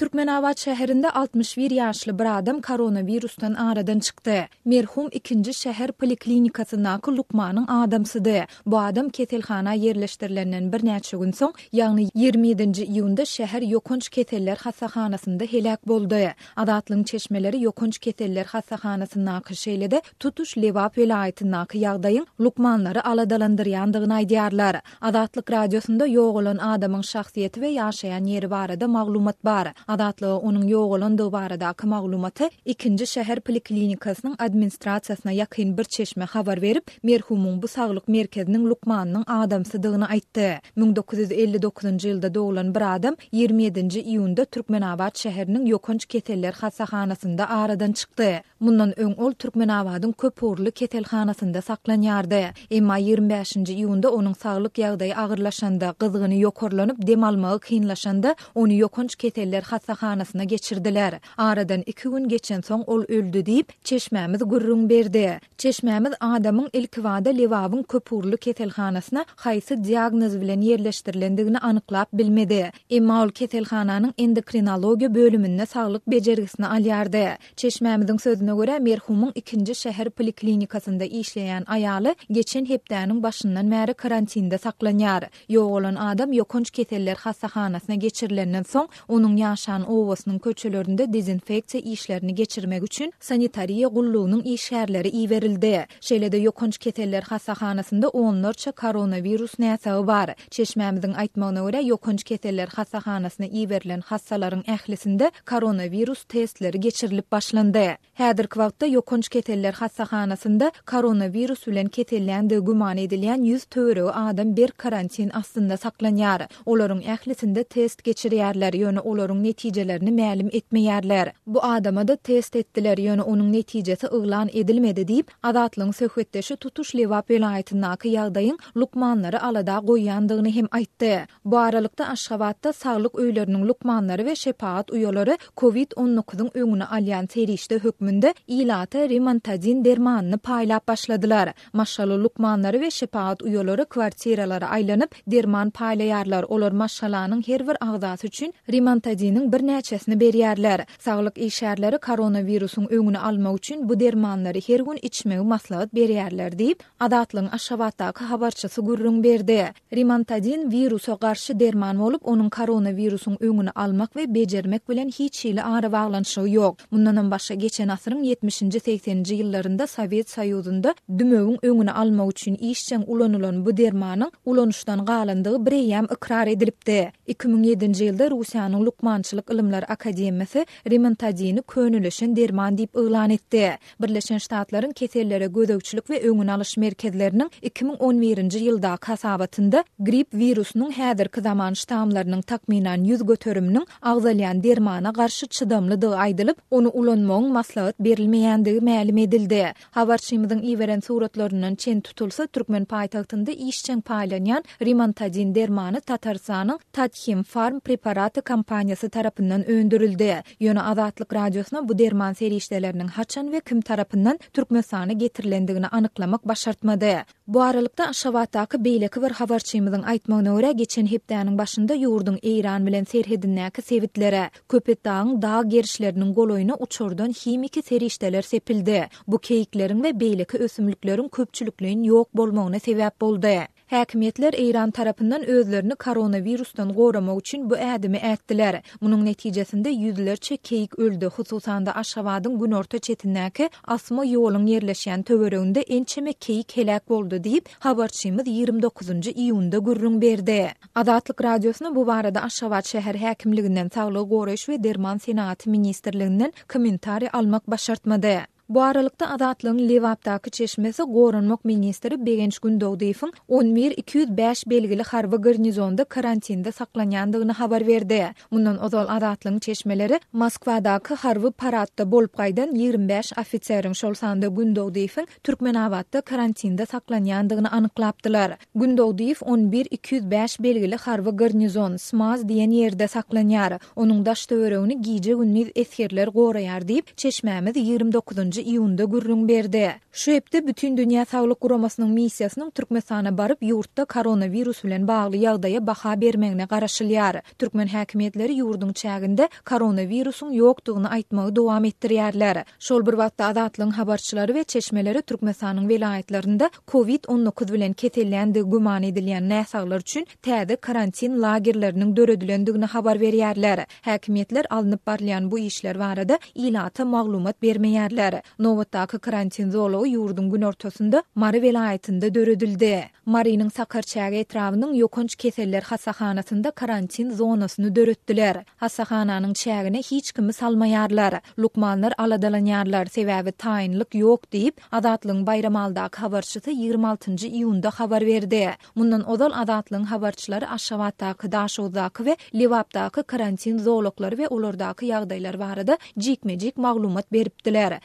Türkmenabat şäherinde 61 ýaşly bir adam koronawirusdan aradan çykdy. Merhum ikinji şäher poliklinikasyndaky lukmanyň adamsydy. Bu adam keselhana ýerleşdirilenden birnäçe gün soň, ýagny 27-nji iýunda şäher ýokanç keseller hassahanasynda heläk boldy. Azatlygyň çeşmeleri ýokanç keseller hassahanasyndaky, şeýle-de tutuş Lebap welaýatyndaky ýagdaýyň lukmanlary aladalandyrýandygyny aýdýarlar. Azatlyk Radiosynda ýogalan adamyň şahsyýeti we ýaşaýan ýeri barada maglumat bar. Azatlyga onuň ýogalandygy baradaky maglumaty ikinji şäher poliklinikasynyň administrasiýasyna ýakyn bir çeşme habar berip, merhumyň bu saglyk merkeziniň lukmanynyň adamsydygyny aýtdy. 1959-njy ýylda doglan bir adam 27-nji iýunda Türkmenabat şäheriniň ýokanç keseller hassahanasynda aradan çykdy. Mundan öň ol Türkmenabadyň köpugurly keselhanasynda saklanýardy. Emma 25-nji iýunda onuň saglyk ýagdaýy agyrlaşanda, gyzgyny ýokarlanyp, dem almagy kynlaşanda, ony ýokanç keseller hassahanasyna geçirdiler. Aradan iki gün geçensoň ol öldi diýip, çeşmämiz gürrüň berdi. Çeşmämiz adamyň ilkibada Lebabyň köpugurly keselhanasyna haýsy diagnoz bilen ýerleşdirilendigini anyklap bilmedi. Emma ol keselhananyň endokrinologiýa bölüminde saglyk bejergisini alýardy. Çeşmämiziň sözüne görä, merhumyň ikinji şäher poliklinikasynda işleýän aýaly geçen hepdäniň başyndan bäri karantinde saklanýar. Ýogalan adam ýokanç keseller hassahanasyna geçirilenden soň, onuň ýaşan obasynyň köçelerinde dezinfeksiýa işlerini geçirmek üçin sanitariýa gullugynyň işgärleri iberildi. Şeýle-de ýokanç keseller hassahanasynda onlarça koronawirus näsagy bar. Çeşmämiziň aýtmagyna görä, ýokanç keseller hassahanasyna iberilen hassalaryň ählisinde koronawirus testleri geçirilip başlandy. Häzirki wagtda ýokanç keseller hassahanasynda koronawirus bilen keselländigi güman edilýän 100 töweregi adam berk karantin astynda saklanýar. Olaryň ählisinde test geçirýärler, ýöne olaryň netijelerini mälim etmeýärler. Bu adama-da test etdiler, ýöne onuň netijesi yglan edilmedi diýip, Azatlygyň söhbetdeşi tutuş Lebap welaýatyndaky ýagdaýyň lukmanlary alada goýýandygyny hem aýtdy. Bu aralykda, Aşgabatda saglyk öýleriniň lukmanlary we şepagat uýalary Covid on dokuzyň öňüni alýan serişde hökmünde ilata Rimantadin dermanyny paýlap başladylar. Maşgala lukmanlary we şepagat uýalary kwartiralara aýlanyp, derman paýlaýarlar, olar maşgalanyň her bir agzasy üçin Rimantadiniň birnäçesini berýärler. Saglyk işgärleri koronawirusyň öňüni almak üçin bu dermanlary her gün içmegi maslahat berýärler diýip, Azatlygyň Aşgabatdaky habarçysy gürrüň berdi. Rimantadin wirusa garşy derman bolup, onuň koronawirusyň öňüni almak we bejermek bilen hiç hili arabaglanyşygy ýok. Mundanam başga geçen asyryň ýetmişinji-segseninji ýyllarynda Sowet Soýuzynda dümewiň öňüni almak üçin işjeň ulanylan bu dermanyň ulanyşdan galandygy bireýýäm ykrar edilipdi. 2007-nji ýylda Russiýanyň Lukmançylyk ylymlar akademiýasy rimantadini könelişen derman diýip yglan etdi. Birleşen Ştatlaryň Kesellere gözegçilik we öňüni alyş merkezleriniň 2011-nji ýyldaky hasabatynda grip wirusynyň häzirki zaman ştamlarynyň takmynan 100 göteriminiň agzalýan dermana garşy çydamlydygy aýdylyp, ony ulanmagyň maslahat berilmeýändigi mälim edildi. Habarçymyzyň iberen suratlaryndan çen tutulsa, türkmen paýtagtynda işjeň paýlanýan Rimantadin dermany Tatarystanyň Tathimfarm preparaty kompaniýasy tarapyndan öndürildi. Ýöne Azatlyk Radiosyna bu derman serişdeleriniň haçan we kim tarapyndan Türkmenistana getirilendigini anyklamak başartmady. Bu aralykda, Aşgabatdaky beýleki bir habarçymyzyň aýtmagyna görä, geçen hepdäniň başynda ýurduň Eýran bilen serhedindäki sebitlere, Köpetdagyň dag gerişleriniň golaýyna uçardan himiki serişdeler sepildi. Bu keýikleriň we beýleki ösümlikleriň köpçülikleýin ýok bolmagyna sebäp boldy. Häkimiýetler Eýran tarapyndan özlerini koronawirusdan goramak üçin bu ädimi ätdiler. Munuň netijesinde ýüzlerçe keýik öldi, hususan-da Aşgabadyň günorta çetindäki asma ýoluň ýerleşýän töwereginde ençeme keýik heläk boldy diýip, habarçymyz 29-njy iýunda gürrüň berdi. Azatlyk Radiosyna bu barada Aşgabat şäher häkimliginden, Saglygy goraýyş we derman senagaty ministrliginden kommentariý almak başartmady. Bu aralykda, Azatlygyň Lebapdaky çeşmesi goranmak ministri Begenç Gündogdyýewiň on bir 205 belgili harby garnizonda karantinde saklanýandygyny habar berdi. Mundan ozal Azatlygyň çeşmeleri Moskwadaky harby paradda bolup gaýdan 25 ofiseriň, şol sanda Gündogdyýewiň Türkmenabatda karantinde saklanýandygyny anyklapdylar. Gündogdyýew on bir 205 belgili harby garnizon, SMAZ diýen ýerde saklanýar. Onuň daş-töweregini gije-gündiz esgerler goraýar diýip, çeşmämiz 29-njy. altynjy iýunda gürrüň berdi. Şu hepde Bütindünýä Saglyk Guramasynyň missiýasynyň Türkmenistana baryp, ýurtda koronawirus bilen bagly ýagdaýa baha bermegine garaşylýar. Türkmen häkimiýetleri ýurduň çäginde koronawirusyň ýokdugyny aýtmagy dowam etdirýärler. Şol bir wagtda, Azatlygyň habarçylary we çeşmeleri Türkmenistanyň welaýatlarynda Covid 19 bilen keselländigi güman edilýän näsaglar üçin täze karantin lagerleriniň döredilendigini habar berýärler. Häkimiýetler alnyp barylýan bu işler barada ilata maglumat bermeýärler. Nobatdaky karantin zolagy ýurduň günortasynda, Mary welaýatynda döredildi. Marynyň Sakarçäge etrabynyň ýokanç keseller hassahanasynda karantin zonasyny döretdiler. Hassahananyň çägine hiç kimi salmaýarlar. Lukmanlar aladalanýarlar, sebäbi taýynlyk ýok diýip, Azatlygyň Baýramalydaky habarçysy 26 nji iýunda habar berdi. Mundan ozal Azatlygyň habarçylary Aşgabatdaky, Daşoguzdaky we Lebapdaky karantin zolaklary we olardaky ýagdaýlar barada jikme-jik maglumat beripdiler.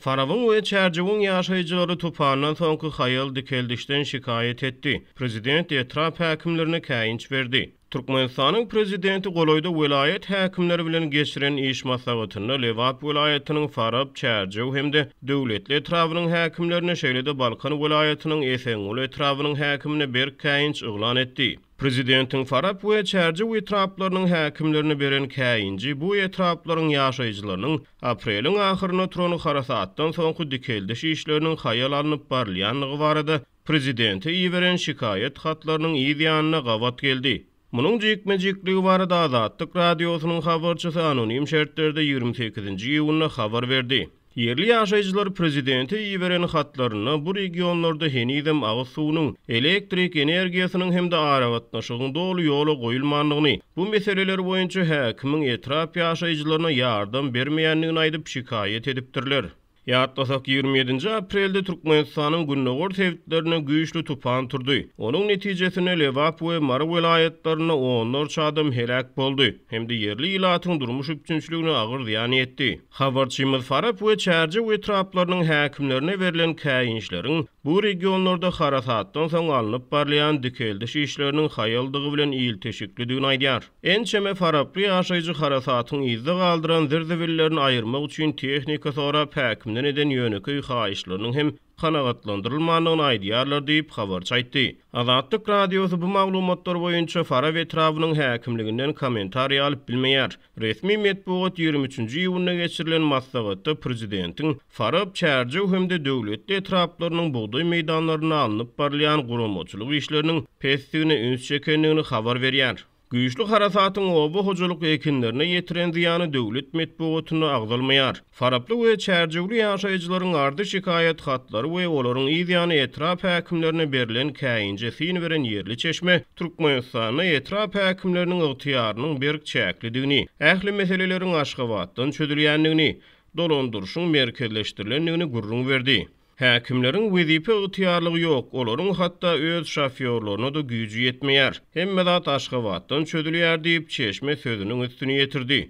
Farabyň we Çärjewiň ýaşaýjylary tupandan soňky haýal dikeldişden şikaýat etdi. Prezident etrap häkimlerine käýinç berdi. Türkmenistanyň prezidenti golaýda welaýat häkimleri bilen geçiren iş maslahatynda Lebap welaýatynyň Farap, Çärjew hem-de Döwletli etrabynyň häkimlerine, şeýle-de Balkan welaýatynyň Esenguly etrabynyň häkimine berk käýinç yglan etdi. Prezidentiň Farap we Çärjew etraplarynyň häkimlerine beren käýinji bu etraplaryň ýaşaýjylarynyň apreliň ahyrynda turan harasatdan soňky dikeldiş işleriniň haýal alnyp barylýandygy barada prezidente iberen şikaýat hatlarynyň yz ýanyna gabat geldi. Munuň jikme-jikligi barada Azatlyk Radiosynyň habarçysy anonim şertlerde 28-nji iýunda habar berdi. Ýerli ýaşaýjylar prezidente iberen hatlarynda bu regionlarda henizem agyz suwunyň, elektrik energiýasynyň hem-de aragatnaşygyň doly ýola goýulmandygyny, bu meseleler boýunça häkimiň etrap ýaşaýjylaryna ýardam bermeýändigini aýdyp şikaýat edipdirler. Ýatlasak, 27-nji aprelde Türkmenistanyň gündogar sebitlerinde güýçli tupan turdy. Onuň netijesinde Lebap we Mary welaýatlarynda onlarça adam heläk boldy hem-de ýerli ilatyň durmuş üpjünçiligine agyr zyýan ýetdi. Habarçymyz Farap we Çärjew etraplarynyň häkimlerine berlen käýinçleriň bu regionlarda harasatdan soň alnyp barylýan dikeldiş işleriniň haýaldygy bilen ilteşiklidigini aýdýar. Ençeme faraply ýaşaýjy harasatyň yzda galdyran zir-zibillerini aýyrmak üçin tehnika sorap häkimden eden ýönekeý haýyşlarynyň hem kanagatlandyrylmandygyny aýdýarlar diýip, habarçy aýtdy. Azatlyk Radiosy bu maglumatlar boýunça Farap etrabynyň häkimliginden kommentariý alyp bilmeýär. Resmi metbugat 23-nji iýunda geçirilen maslahatda prezidentiň Farap, Çärjew hem-de Döwletli etraplarynyň bugdaý meýdanlarynda alnyp barylýan guramaçylyk işleriniň pesdigine üns çekendigini habar berýär. Güýçli harasatyň oba hojalyk ekinlerine ýetiren zyýany döwlet metbugatynda agzalmaýar. Faraply we çärjewli ýaşaýjylaryň arzy-şikaýat hatlary we olaryň yz ýany etrap häkimlerine berlen käýinje syn beren ýerli çeşme Türkmenistanda etrap häkimleriniň ygtyýarynyň berk çäklidigini, ähli meseleleriň Aşgabatdan çözülýändigini, dolandyryşyň merkezleşdirilendigini gürrüň berdi. Häkimleriň wezipe ygtyýarlygy ýok, olaryň hatda öz şofýorlaryna-da güýji ýetmeýär. Hemme zat Aşgabatdan çözülýär diýip, çeşme sözüniň üstüni ýetirdi.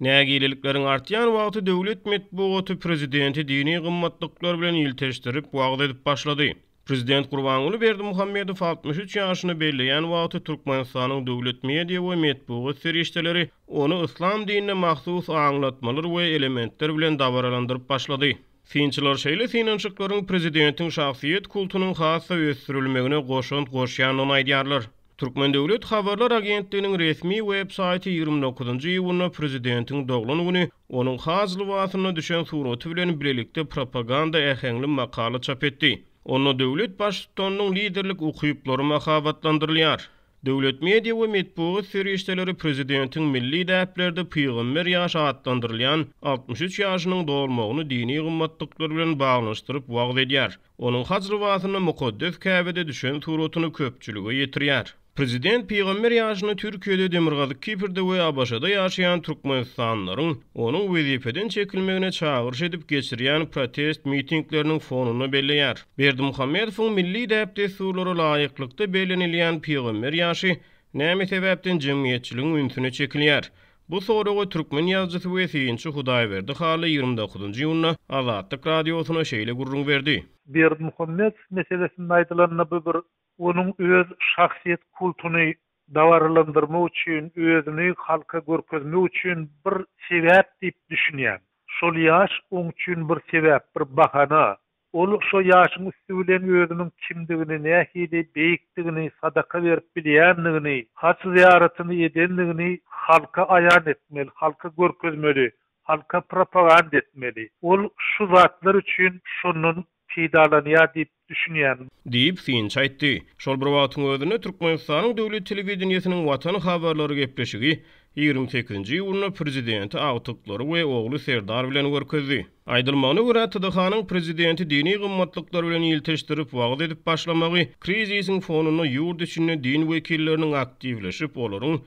Nägilelikleriň artýan wagty döwlet metbugaty prezidenti dini gymmatlyklar bilen ilteşdirip wagyz edip başlady. Prezident Gurbanguly Berdimuhamedow 63 ýaşyny belleýän wagty Türkmenistanyň döwlet media we metbugat serişdeleri ony yslam dinine mahsus aňlatmalar we elementler bilen dabaralandyryp başlady. Synçylar şeýle synanyşyklaryň prezidentiň şahsyýet kultunyň has-da ösdürilmegine goşant goşýandygyny aýdýarlar. Türkmen döwlet habarlar agentliginiň resmi web saýty 29-njy iýunda prezidentiň doglan güni onuň haj lybasynda düşen suraty bilen bilelikde propaganda äheňli makala çap etdi. Onda döwlet Baştutanynyň liderlik ukyplary mahabatlandyrylýar. Döwlet media we metbugat serişdeleri prezidentiň milli däplerde pygamber ýaşy atlandyrylýan 63 ýaşynyň dolmagyny dini gymmatlyklar bilen baglanyşdyryp wagyz edýär. Onuň haj lybasynda mukaddes Käbede düşen suratyny köpçülige ýetirýär. Prezident pygamber ýaşyny Türkiýede, Demirgazyk Kiprde we ABŞ-da ýaşaýan türkmenistanlylaryň onuň wezipeden çekilmegine çagyryş edip geçirýän protest mitingleriniň fonunda belleýär. Berdimuhamedowyň milli däp-dessurlara laýyklykda bellenilýän pygamber ýaşy näme sebäpden jemgyýetçiligiň ünsüne çekilýär? Bu soraga türkmen ýazyjysy we synçy Hudaýberdi Hally 29-njy iýunda Azatlyk Radiosyna şeýle gürrüň berdi. Berdimuhamedow meselesinde aýdylanda bu bir onuň öz şahsyýet kultuny. dabaralandyrmak üçin, özüni halka görkezmek üçin bir sebäp diýip düşünýän. Şol ýaş oň üçin bir sebäp, bir bahana. Ol şo ýaşyň üsti bilen özüniň kimdigini, nähili beýikdigini, sadaka berip bilýändigini, haj zyýaratyny edendigini halka aýan etmeli, halka görkezmeli, halka propaganda etmeli. Ol şu zatlar üçin şondan peýdalanýar diýip düşünýän. Diýip, synçy aýtdy. Şol bir wagtyň özünde, Türkmenistanyň döwlet telewideniýesiniň Watan habarlary gepleşigi 28-nji iýunda prezidenti agtyklary we ogly Serdar bilen görkezdi. Aýdylmagyna görä, TDH-nyň prezidenti dini gymmatlyklar bilen ilteşdirip wagyz edip başlamagy krizisiň fonunda ýurt içinde din wekilleriniň aktiwleşip, olaryň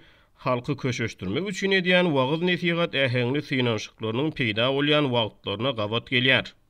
halky köşeşdirmek üçin edýän wagyz-nesihat äheňli synanyşyklarynyň peýda bolýan wagtlaryna gabat gelýär.